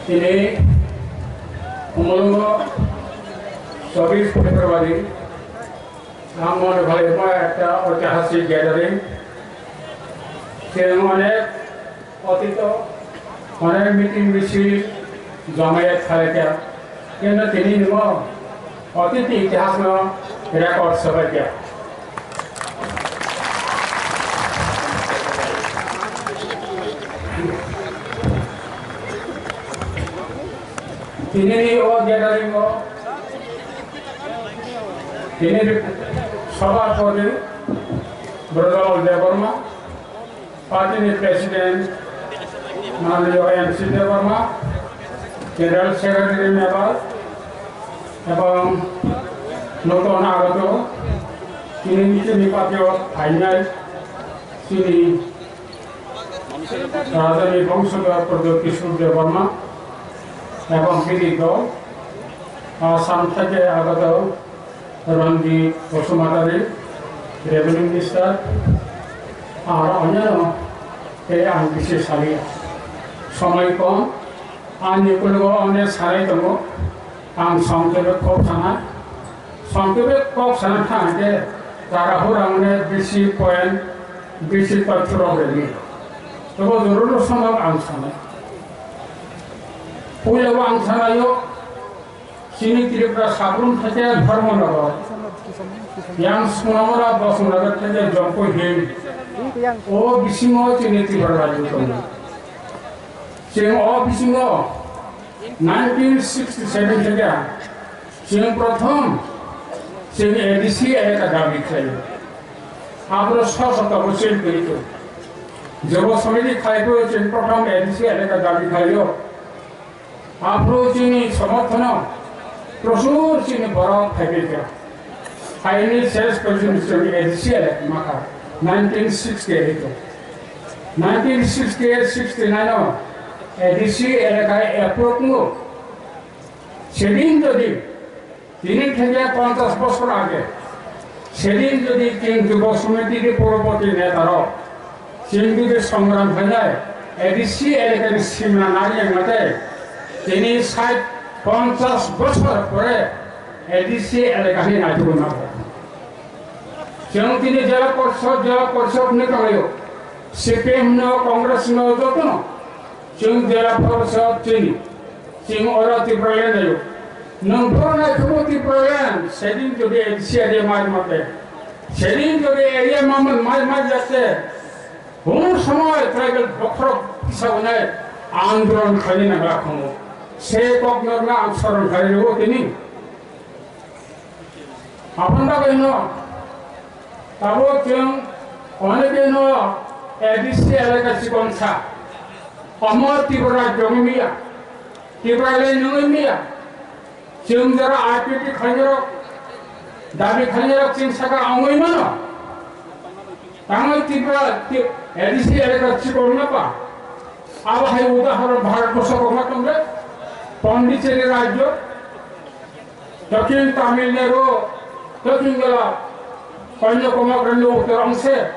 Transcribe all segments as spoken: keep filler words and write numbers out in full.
Tini Umulungo chobbish February, Ram Mohan Hall-o ekta oitihasik gathering. Chwng onek otito, onek meeting misil, jomayat khlaikha. Kintu tini nimo otiti itihasno record swbaikha. Tinini o gathering-o, tinini sabhapati Brajamol Debbarma, party ni president Mananiya M C Debbarma, general secretary Nepal, ebong noton agoto, tinini chini party-o phainai chini Rajani Bongsoda Pradyot Kishore Debbarma ebong bini dol, Assam theke agoto Ranjit Basumatary, Revenue Minister, ar onyano tei ang bisi saliya. Somoi kom, ani kulugo onek sanai tongo, ang songkebe kok sana. Songkebe kok sana thang khe, jara hura mane bisi point, bisi tothorok rwdi. Tebo joruro somok ang sanai. Puila ang sanayo, chini Tripura Sabrum theke Dharmanagar, yang Sonamura Bosongnagar theke Jompui Hill, o bisingo chini Tripura rajyo tongo. Chini o bisingo nineteen sixty-seven theke chini prothom chini A D C elaka dabi khlaio. Abro so so tabuk chini kiri to. Jobo samiti khlai to chini prothom A D C elaka dabi khlaio. Aphuru chini somorthono prosur chini borok phaibaikha. Phaini ses pojoni chini A D C elaka makha nineteen sixty-eight o. Nineteen sixty-eight sixty-nine o A D C elaka approve no. Sedin jodi Tini theke ponchash bosor age, sedin jodi chwng Jubo Samiti ni poroboti netarok, chwng jodi songram khainai, A D C elakani simna nai wngmate, tini sait ponchash bosor pore A D C elakani naitugwi nago. Chwng tini jela porshod, jela porshod hinwi tonglaio. C P M no, Congress no, jotono. Chwng jela porshod chini. Chwng oro Tipraland naio. Nwng phoro naithugo Tipraland, sedin jodi A D C area mai mate. Sedin jodi area maman mai mai jate. Hum samay tribal bokhorok kisa unai andolon khaini nangla khumu. Se kok norna ang soron khaini o tini. Aboni bagwi no, tabuk chwng onekeno A D C elaka chikon sa. Omo Tripura jogwi miya, Tripura le nungwi miya. Chwng jora R P T khainarok, dabi khainarok chwng saka ongwi mano. Tangwi Tripura, Tri-, A D C elaka chikon na pa. Abo hai udahoron Bharat borsho kokma tongde, Pondicherry rajyo, Dakhin Tamil Nadu, Dakhin Goa, Kanyakumari ni uttor ongse,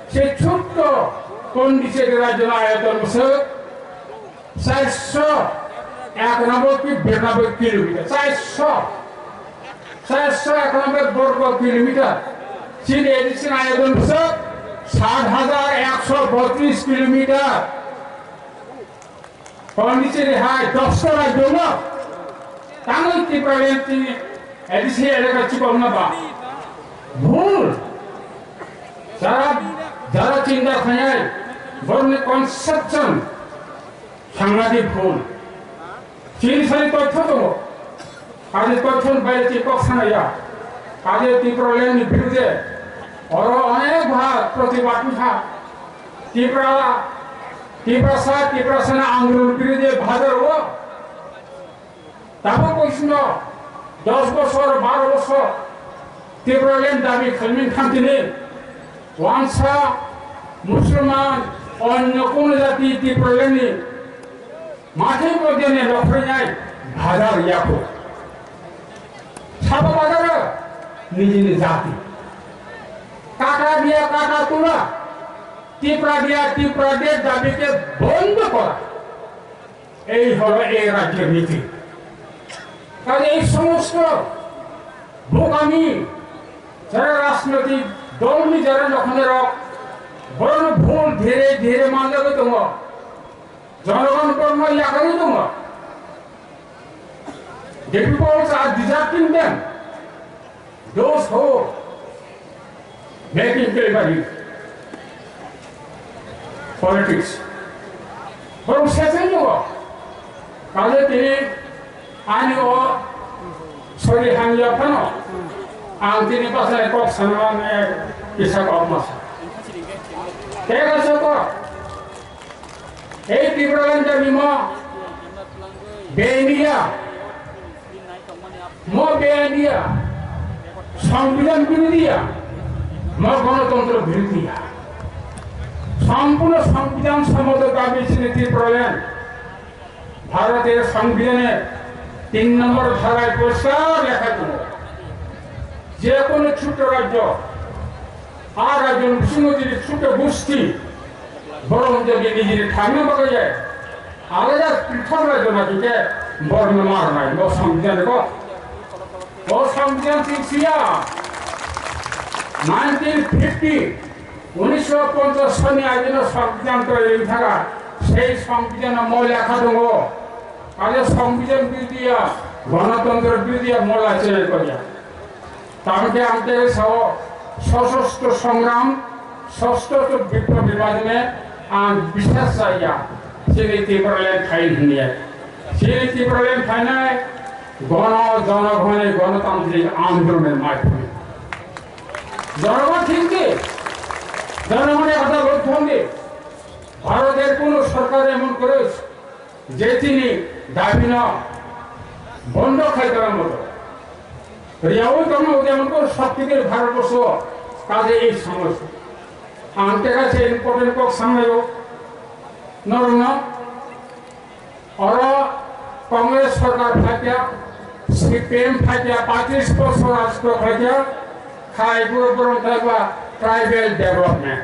se chotto Pondicherry rajyo ni ayoton bwswk charsho ekanoboi ki biranoboi kilometer, charsho, charsho ekanoboi borgo kilometer. Chini A D C ni ayoton bwswk sat hajar ekso botris kilometer. Pondicherry hai dosta rajyo no tangwi Tipraland chini A D C elaka chikon na ba. Bhul. Jara, jara chinta khainai, borni conception sangadi bhul. Chini sari totho tongo. Ani koithon bai chi kok sana ya. Ani Tipraland ni birudhe oro onek bhag protibad wngkha. Tipra, Tiprasa, Tiprasani andolon birudhe bhadar o. Tabuk koisno dos bosor, baro bosor Tipraland dabi khaimani thang tini. Wansa, Musulman, onyo kono jati Tipraland ni Mathai bo dene lokhrinai bazar yako. Sabo bazar nijini jati. Kata dia kata tula. Tipra dia Tipra de dabi ke bondo kora. এই হলো এই রাজ্যের নীতি। কাজে এই সমস্ত বোকামি, যারা রাজনৈতিক দলনি, যারা লক্ষণের বড় ভুল ধীরে ধীরে মানবে তোমার জনগণ কর্ম ইয়াকারি তোমার The people are deserting them. Those who making paper politics. Borok sesai nugo. Kaje tini ani o sori hamya phano. Ang tini pasai kok sanma ne kisa kok masa. Tega soko. Ei Tipraland ni mo benia, mo benia, সংবিধান বিরোধী, mo গণতন্ত্র বিরোধী। সম্পূর্ণ সংবিধান সম্মত দাবি ছিল ত্রিপুরাল্যান্ড। ভারতের সংবিধানের তিন নম্বর ধারায় পরিষ্কার লেখা ছিল, যে কোনো ছোট রাজ্য আর রাজ্য বিষ্ণু যদি ছোট গোষ্ঠী বরং যদি নিজের ঠান্ডা পাওয়া যায়, আলাদা পৃথক রাজ্য না দিতে বর্ণ মার নাই। ও সংবিধান দেখো, ও সংবিধান চিনছিয়া নাইনটিন ফিফটি, উনিশশো পঞ্চাশ সনে আইন সংবিধান তৈরি থাকা, সেই সংবিধান ময় লেখা দো। আগে সংবিধান বিরোধী, গণতন্ত্র বিরোধী ময় আছে করিয়া। তাহলে আমাদের সহ-, সশস্ত্র সংগ্রাম, সশস্ত্র বিপ্লবী বাহিনী, আম বিশ্বাস চাইয়া, সিরি ত্রিপুরাল্যান্ড ফাইল নিয়ে। সিরি ত্রিপুরাল্যান্ড ফাইনায় গণ জনগণের গণতান্ত্রিক আন্দোলনের মাধ্যমে। জনগণ ঠিক কি? জনগণের কথা বলতে হবে। ভারতের কোনো সরকার এমন করে যে তিনি দাবি না বন্ধ খাই করার মতো। রিয়াও তেমন ওদের মতো সব থেকে ভারতবর্ষ কাজে এই সমস্যা। আনতে কাছে ইম্পর্টেন্ট কক সামনে নরম না। Oro Congress sorkar phaikha, C P M phaikha, pachis bosor rajtro phaikha, khai buro buro thaiba tribal development.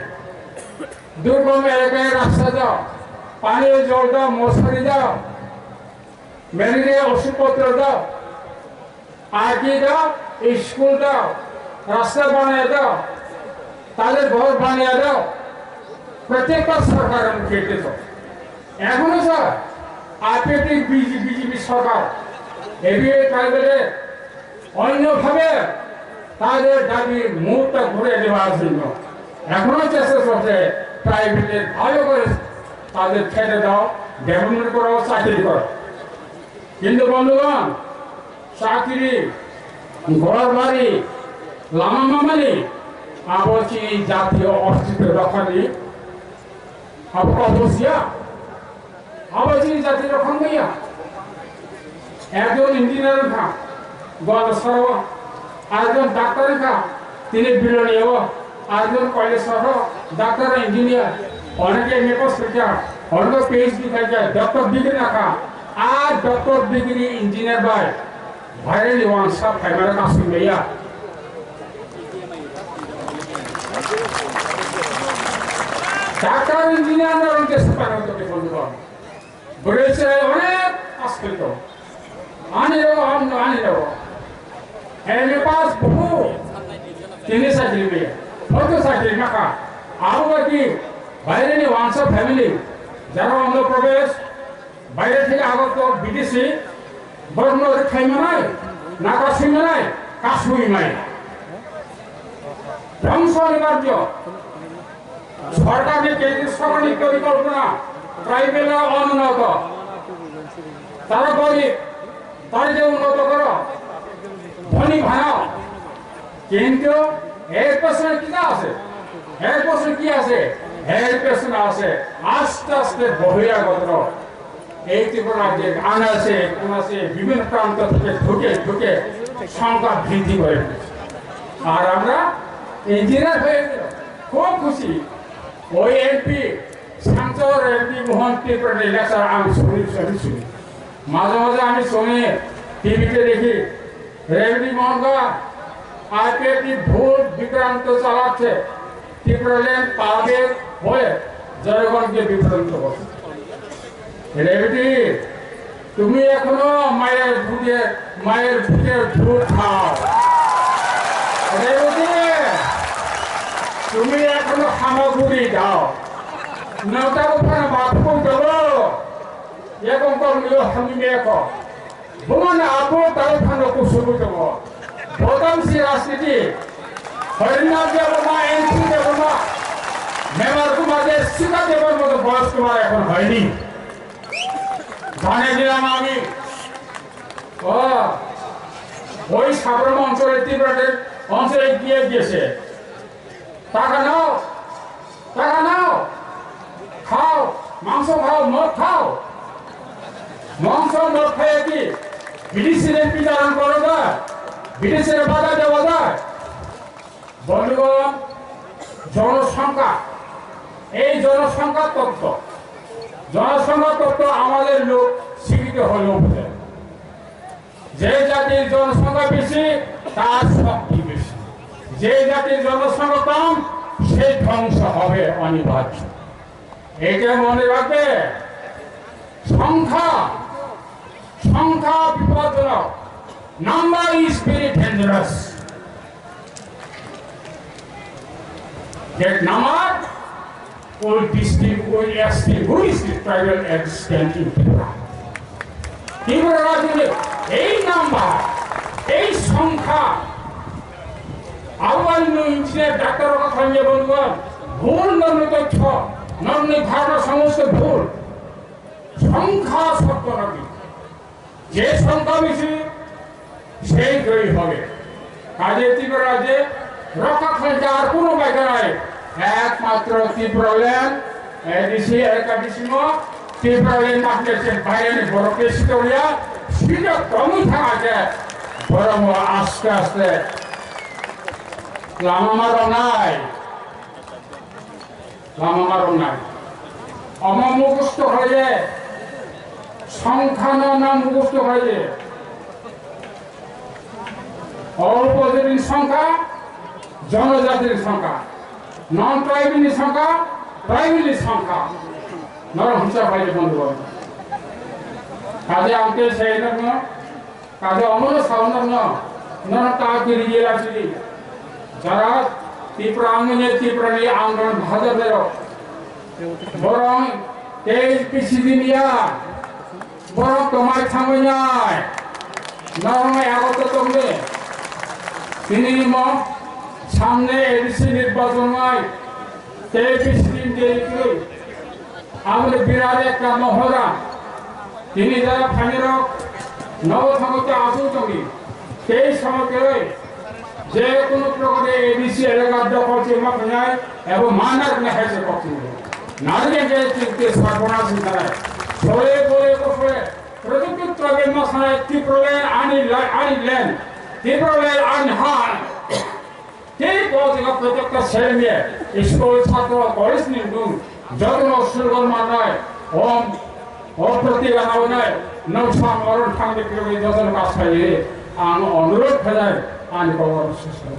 Durgom elakaya rasta dao, pani jol dao, mosari dao, malaria oshud potro dao, I T dao, school dao, rasta banaya dao, tader ghor banaya dao, protekta sorkar ami kheto. Ekhono sir, I P F T B J P, B J P sorkar, A B A tribal অন্যভাবে তাদের দাবি মুহূর্ত ঘুরে দেওয়ার জন্য এখনো চেষ্টা চলছে। ট্রাইবেলদের ভালো করে তাদের খেতে দাও, ডেভেলপমেন্ট করো, চাকরি করো। কিন্তু বন্ধুগণ, চাকরি, ঘর বাড়ি, লামা মামানি, আবচি জাতীয় অস্তিত্ব রক্ষানি, আবচি জাতীয় রক্ষা। একজন ইঞ্জিনিয়ার খা, গল সরো, আরেকজন ডাক্তার খা, তিনি বিলনিও, আরেকজন কলেজ সরো, ডাক্তার ইঞ্জিনিয়ার, অনেকে এম এ পাস করছে, অনেকে পি এইচ ডি করছে, ডক্টর ডিগ্রি রাখা, আর ডক্টর ডিগ্রি ইঞ্জিনিয়ার ভাই, ভাইরে নিওয়ান সব ফাইবার কাজ শুনবে ইয়া। ডাক্তার ইঞ্জিনিয়ার না অনেকে সুপার হতে বন্ধু। Bwrwi chwrai onek askoi tongo. Ani rogo, ani, ani rogo. M A pass buhu. Tini chakri maya. Hoito chakri maka. Abo bai ki baire ni wansa family. Jara Andhra Pradesh, baire theke Agartala, B D C, borok no khaima nai, naka swima nai, kasui nai. Dhwngso ni barjo. সরকারনি কেন্দ্রীয় সরকারনি পরিকল্পনা ট্রাইবেল উন্নত, তারা গরিব, তারা যে উন্নত করো, ধনী বানাও। কিন্তু এর পেছনে কি আছে? এর পেছনে কি আছে? এর পেছনে আছে আস্তে আস্তে বহিরাগত এই ত্রিপুরা রাজ্যে আনাচে কোনাচে বিভিন্ন প্রান্ত থেকে ঢুকে ঢুকে সংখ্যা বৃদ্ধি করে ফেলেছে। আর আমরা ইঞ্জিনিয়ার হয়ে গেলাম, খুব খুশি। ওই এমপি, সাংসদ এমপি মোহন ত্রিপুরা লেকচার আমি শুনি, শুনি, শুনি। মাঝে মাঝে আমি শুনি, টিভিতে দেখি, রেবতী মোহন আইপিএফটি ভুল বিভ্রান্ত চালাচ্ছে, ত্রিপুরাল্যান্ড পাবে হয়ে জনগণকে বিভ্রান্ত করছে। রেবতী, তুমি এখনো মায়ের দুধে, মায়ের দুধের দুধ খাও। রেবতী, তুমি এখনো হামাগুড়ি দাও। নটা উঠানো বাপু গেল, এখন কর্মীয় হামি মেয়ে কর। Bumani abo tao phano kusugwi tongo. Bodam si rajniti. Harinath Debbarma, N C Debbarma, Mevar Kumar de Sika Debbarma to boyos kumar ekhon hoyni. Janai dilam ami. O, oi Sabram onchole Tibra de onchole giye giyese. Taka nao, taka nao, khao, mangso khao, mot khao. Mangso mot khaiya ki, bidisire bidaran koro da, bidisire bada dewa da. বন্ধুগণ, জনসংখ্যা, এই জনসংখ্যা তত্ত্ব, জনসংখ্যা তত্ত্ব আমাদের লোক শিক্ষিত হলেও বোঝে। যে জাতির জনসংখ্যা বেশি, তার শক্তি বেশি। যে জাতির জনসংখ্যা কম, সে ধ্বংস হবে অনিবার্য। এটা মনে রাখবে। সংখ্যা, সংখ্যা বিপজ্জনক। Number is very dangerous. That number will distinguish, will extinguish the tribal existence in Tripura. Tripura রাজ্যে এই নাম্বার, এই সংখ্যা, আহ্বান ইঞ্জিনিয়ার ডাক্তার কথা নিয়ে বলবো, ভুল নগ্ন তথ্য, নগ্ন ধারণা সমস্ত ভুল। সংখ্যা সত্য নাকি? যে সংখ্যা বেশি, সেই জয়ী হবে। কাজে ত্রিপুরা রাজ্যে রক্ষা খালতে আর কোনো জায়গা নাই, একমাত্র ত্রিপুরাল্যান্ড, এডিসি, এলাকা ডিসিমো, ত্রিপুরাল্যান্ড মাঠে বাইরে বড় পেশি করিয়া, সুযোগ কমই থাকাতে বরং আস্তে আস্তে লামা মারা নাই। Lama marok nai. Omo mukhusto khlai de, songkha no na mukhusto khlai de. All positive ni songkha, jonojati ni songkha, non tribal ni songkha, tribal ni songkha. Norok hwnsa khlai de bondhu. Kaje ang tei sai no. Kaje omono saunokno, nono ta kiri yela chiri. Jara Tipra amoni Tipra ni andolon hajar berok. Borong tei P C D niya. Borok tomai thangwi nai. Norok agoto tongde. Tini mo samne A D C nirbachon nai. Tei P C D ni tei twi. Aboni birat ekta mohora. Tini jara phainirok nogo thango ta asuk tongdi. Tei somokroi je kono prokare A D C elaka dokol se ma phainai ebo manar na hai se kok tini. Nari ke ke ke sarpona sinai. Sole bole ko sole. Protected tribal ma sanai Tipraland ani la-, ani land. Tipraland ani han. Tei bo jaga protekta selengya, school, chhatro, college ni nung, jotono slogan manai, om, o protiga naunai, noksa moron thangdi kiri jotono kasai, ang onurodh khainai, ani kobo susung.